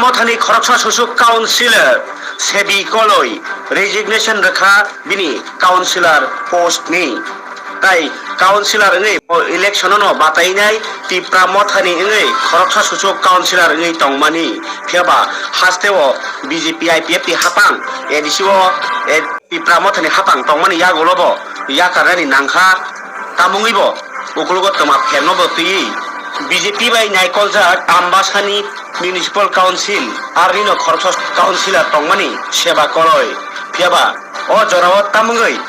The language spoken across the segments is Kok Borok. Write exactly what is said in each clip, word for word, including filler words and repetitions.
Mothani khoroksa susuk councillor Sebi Koloi resignation rwkha bini councillor post ni. Tai councillor wngwi bo election no batainai Tipra Mothani wngwi khoroksa susuk councillor wngwi tongmani. Phiyaba hasteo B J P I P F T hapang A D C o, eh, Tipra Mothani hapang tongmani yagulo bo yakarnani nangkha. Tamungwi bo ukulugo twma pherno bo twiwi B J P bai naikoljak Ambasani Municipal Council, arnino khoroksa councillor tongmani Seba Koloi. Phiyaba o jorao tamungwi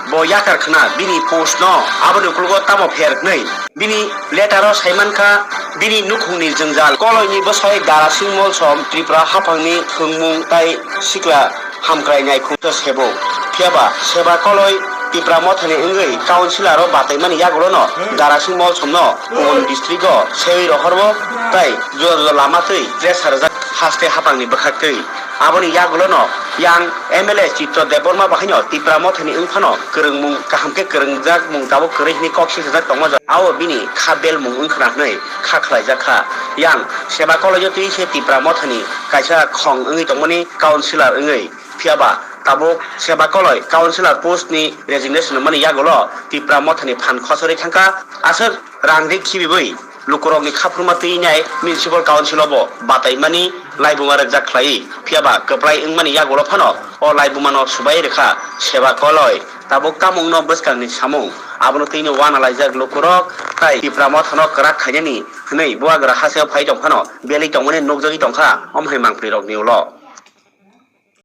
bo yakar khna bini post no, aboni ukulugo tamo pher hwnwi bini letter o saimankha. Bini nukhungni jwngjal Koloini bwsai Darasing Molsom Tripura haphangni thwngmung tai sikla hamkrai naikhungsa sebo. Phiyaba Seba Koloi Tipra Mothani wngwi councillor o bataimani yagulono Darasing Molsomno Kubun district o sewi rohorwo tai juda juda lama twi pressure rwjak haste haphangni bwkhaktwi. Aboni yagulono yang M L A Chitra Debbarma bahaino Tipra Mothani wngphano kwrwngmung kaham khe kwrwngjakmung tabuk kwrwi hwnwi kok sisajak tongma jora. Ao bini kha belmung wngkhna hwnwi kha khlaijak kha. Yang Seba Koloino twi se Tipra Mothani kaisa khong wngwi tongmani councillor wngwi. Phiyaba tabuk Seba Koloi councillor post ni resignation rwmani yagulo Tipra Mothani phan khosori thangkha. Aswk rang ri khibiwi lukurokni khaphurma twinai municipal council o bo bataimani laibuma rwkjak khlai. Phiyaba kwplai wngmani yagulo phano o laibumano subai rwkha Seba Koloi. Tabuk tamungno bwskangni samung abono twino uanalaijak lukurok tai Tipra Mothano kwrak khainani hwnwi bubagra hasteo phai tong phano belwi tongmani nukjagwi tongkha omo hai mangpli rokni ulo.